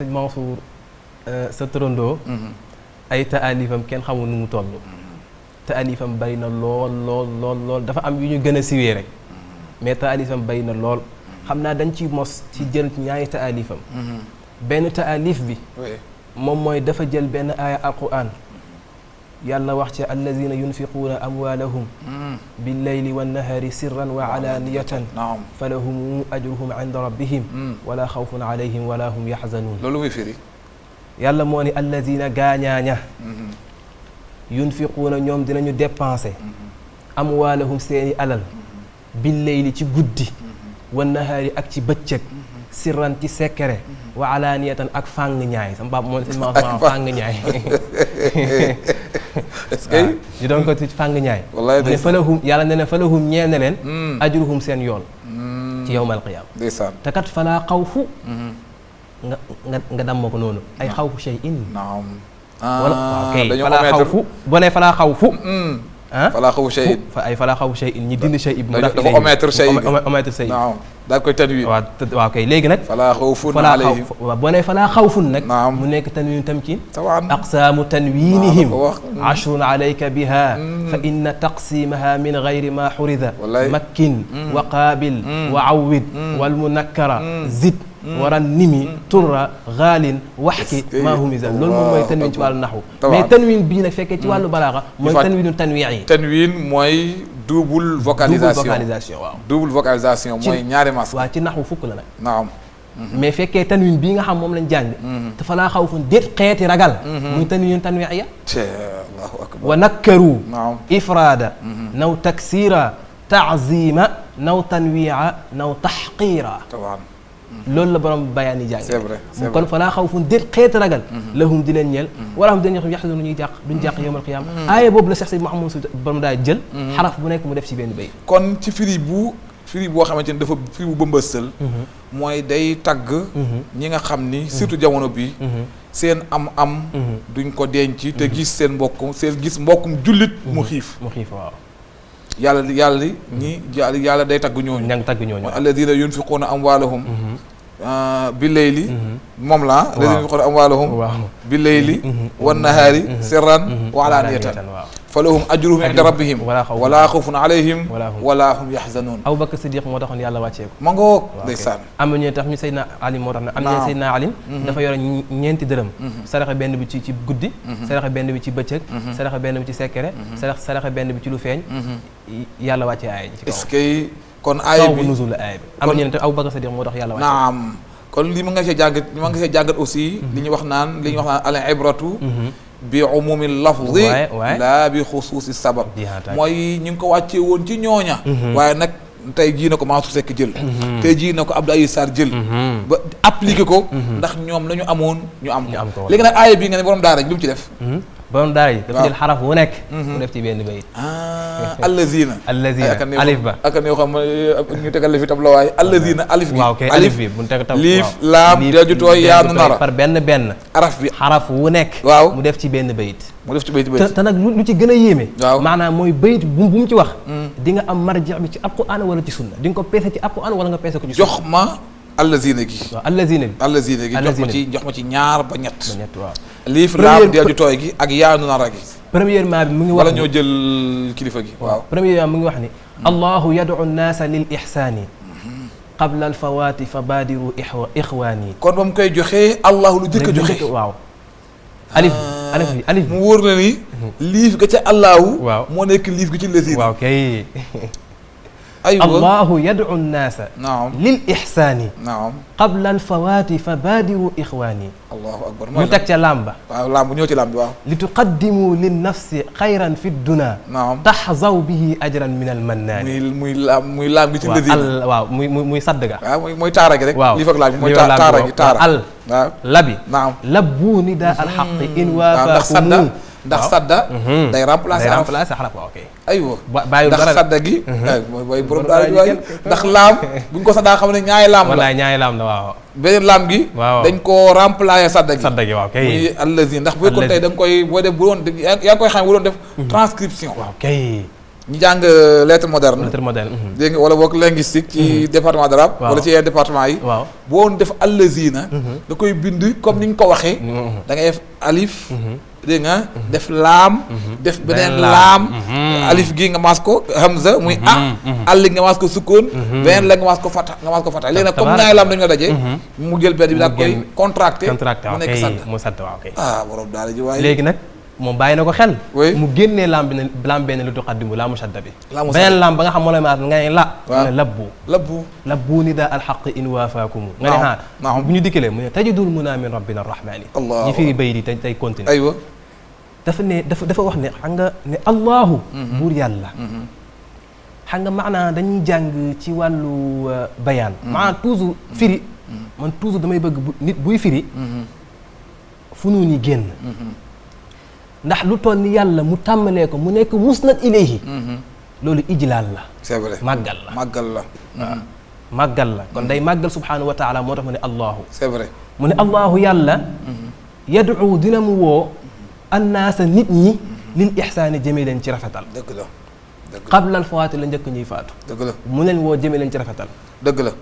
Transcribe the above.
sëñ Mansour sa turandoo ay taalifam kenn xamul nu mu toll taalifam bari na lool lool dafa am yu ñu gën a siwee rek mais taalifam bari na lool xam naa dañ ci mos ci jël ñaari taalifam benn taalif bi moom mooy dafa jël benn aaya alquran yàlla wax ci allazina yunfiquuna amwaalahum billayli wannahaari sirran wa alaaniyatan falahum ajruhum inda rabbihim wala xawfun alayhim wala hum yaxzanuun loolu muy firi yàlla moo ni allazina gaañaaña yunfiquuna ñoom dinañu dépensé amwaalahum seeni alal billayli ci guddi wannahaari ak ci bëccëg sirran ci sekkere wa alaaniyatan ak fàng ñaay sama baab moo ne seen ma fàng ñaay est-ce que ñu doon ko ci fàng ñaay ne falahum yàlla ne ne falahum ñeel ne leen ajruhum seen yool ci yawmal qiyaama ndeysaan te kat falaa xawfu nga damm ko noonu ay xawfu shay'in naam wala waaw kay falaa xawfu boo nee falaa xawfu falaa xawfu shay'in ay falaa xawfu shay'in ñi dindi shay'in bi dafa omettre shay'in omettre shay'in naam daal koy tanwin waaw kay léegi nag falaa xawfun alayhim waaw boo nee falaa xawfun nag mu nekk tanwin tamkin aqsaamu tanwinihim ashrun alayka biha fa inna taqsimaha min gayri ma xurida makkin wa qaabil wa awwid wal munakkara zid waran nimi turra xaalin waxki maa humisa loolu moom mooy tanwin ci wàllu naxwu mais tanwin bii nag fekkee ci wàllu balaaxa mooy tanwinu tanwiin yi tanwin mooy double vocalisation waaw double vocalisation mooy ñaari mas waaw ci naxwu fukk la nag naam mais fekkee tanwin bii nga xam moom lañ jàng te fa laa xaw fun déet xeeti ragal muy tanwin tanwiin ya allahu akbar wa nakkaru naam ifraada naw taksira taazima naw tanwiia naw taxqiira loolu la borom bayaan yi jàng c'est vrai kon fa laa xaw fun déet xeeti ragal lahum di leen ñeel wala hum di leen yaxzanu ñuy jàq duñ jàq yawmal qiyaama aaya boobu la Cheikh Seydi Mouhamadou Sy borom daay jël xaraf bu nekk mu def ci benn bay kon ci firi boo xamante ni dafa firi bu bëmbëstal mooy day tagg ñi nga xam ni surtout jamono bi seen am duñ ko denc te gis seen mbokkum jullit mu xiif waaw yàlla day tagg ñooñu ña ngi tagg ñooñu alladina yunfiquuna amwaalahum billayli moom la alladina yunfiquuna amwaalahum billayli wannahaari sirran wa alaaniyatan falahum ajruhum inda rabbihim wala xawfun alayhim wala hum yaxzanuun Abu Bakar Siddiq moo taxoon yàlla wàcceeku ma ngoog ndeysaan am na ñu tax ñu Seydina Ali moo tax ne am na Seydina Ali dafa yore ñeenti dërëm saraxe benn bi ci guddi saraxe benn bi ci bëccëg saraxe benn bi ci sekkere saraxe benn bi ci lu feeñ yàlla wàccee aaya ji ci kaw est-ce que kon aaya bi nuzul aaya bi am na ñu ne Abu Bakar Siddiq moo tax yàlla wàccee naam kon li ma nga see jàngat aussi li ñu wax naan al ibratu bi umumi lafzi laa bi xusuusi sabab mooy ñu ngi ko wàccee woon ci ñooña waaye nag tey jii na ko Mansour Seck jël tey jii na ko Abdou Aziz Sarr jël ba appliqué ko ndax ñoom la ñu amoon ñu am ko léegi nag aaya bi nga ne borom daara ji lu mu ci def borom daara ji dafa jël xaraf wu nekk mu def ci benn bayit allazina alif ba aka ne xam ñu tegal la fi tab la waaye allazina alif bi waaw kay alif bi bu teg tab liif laam dajutooy yaanu nara par benn araf bi xaraf wu nekk waaw mu def ci benn bayit te nag lu ci gën a yéeme waaw maanaam mooy bayit bu mu ci wax di nga am marji bi ci alquran wala ci sunna di nga ko peese ci alquran wala nga peese ko ci sunna jox ma allazina gi waaw allazina gi jox ma ci ñaar ba ñett waaw liif laam deeju tooy gi ak yaanu nara gi premièrement bi mu ngi wax wala ñoo jël kilifa gi waaw premièrement mu ngi wax ni allahu yad'u an-naasa lil ihsaani qabla al-fawaati fa baadiru ixwaani kon ba mu koy joxee allahu lu jëkk a joxe waaw alif mu wóor na ni liif ga ca allahu waaw moo nekk liif gi ci lazina waaw kay aywa allahu yad'u an-naasa naam lil ihsaani naam qabla al-fawaati fa baadiru ixwaani allahu akbar mu teg ca lamba waaw lamb ñëw ci lamb bi waaw li tuqaddimu lin nafsi xayran fi dunya naam taxzaw bihi ajran min al-mannaani muy laam gi ci lazina waaw muy sadd ga waaw mooy taara gi rek liif ak laam gi mooy taara gi taara al waaw labi naam labbu nidaa al-haqqi in waafaqu ndax sadda day remplacer xaraf waaw ok aywa bàyyi ndax sadda gi mooy borom daal waay ndax laam buñ ko saddaa xam ne ñaari laam la wallaay ñaari laam la waaw beneen laam gi dañ koo remplacer sadda gi waaw kay muy allazi ndax bu ko tey da nga koy boo def bu doon yaa ngi koy xam bu doon def transcription waaw kay ñi jàng lettre moderne. lettre moderne. dégg nga wala boog linguistique ci département d'arabe. wala ci yenn département yi. waaw boo woon def allazina. da koy bind comme ni ñu ko waxee. da ngay def alif. dégg nga def laam. def beneen laam. alif gi nga maas ko hamza muy àll nga maas ko sukkoon. beneen la nga maas ko fata léegi nag comme ñaari laam dañu la daje. mu jël benn bi daal koy contracté mu nekk sadd mu sadd waaw kay. borom daal ji waaye. léegi nag moom bàyyi na ko xel. mu génnee laam benn lu tuqaddimu laamu shadda bi. beneen laam ba nga xam moo lay maas nga ne la. waaw nga ne labbu nidaa alxaq in waafaakumu. nga ne xaar bu ñu dikkalee mu ne tajidul munaa min rabbina arrahmaani. ñi firi bay di tey continuer. aywa dafa wax ne xam nga ne allahu. buur yàlla. xam nga maanaam dañuy jàng ci wàllu bayaan. maanaam toujours firi. man toujours damay bëgg nit buy firi. fu nu ni génn. ndax lu toll ni yàlla mu tàmmalee ko mu nekk musnad ilayhi. loolu ijlaal la. c'est vrai màggal la waaw màggal la kon day màggal subhaanahu wa taala moo tax mu ne allahu. c'est vrai mu ne allahu yàlla. yad'u dina mu woo. annaasa nit ñi. lil ihsaani jëmee leen ci rafetal. dëgg la qabla al fawaati la njëkk ñuy faatu. dëgg la mu leen woo jëmee leen ci rafetal. dëgg la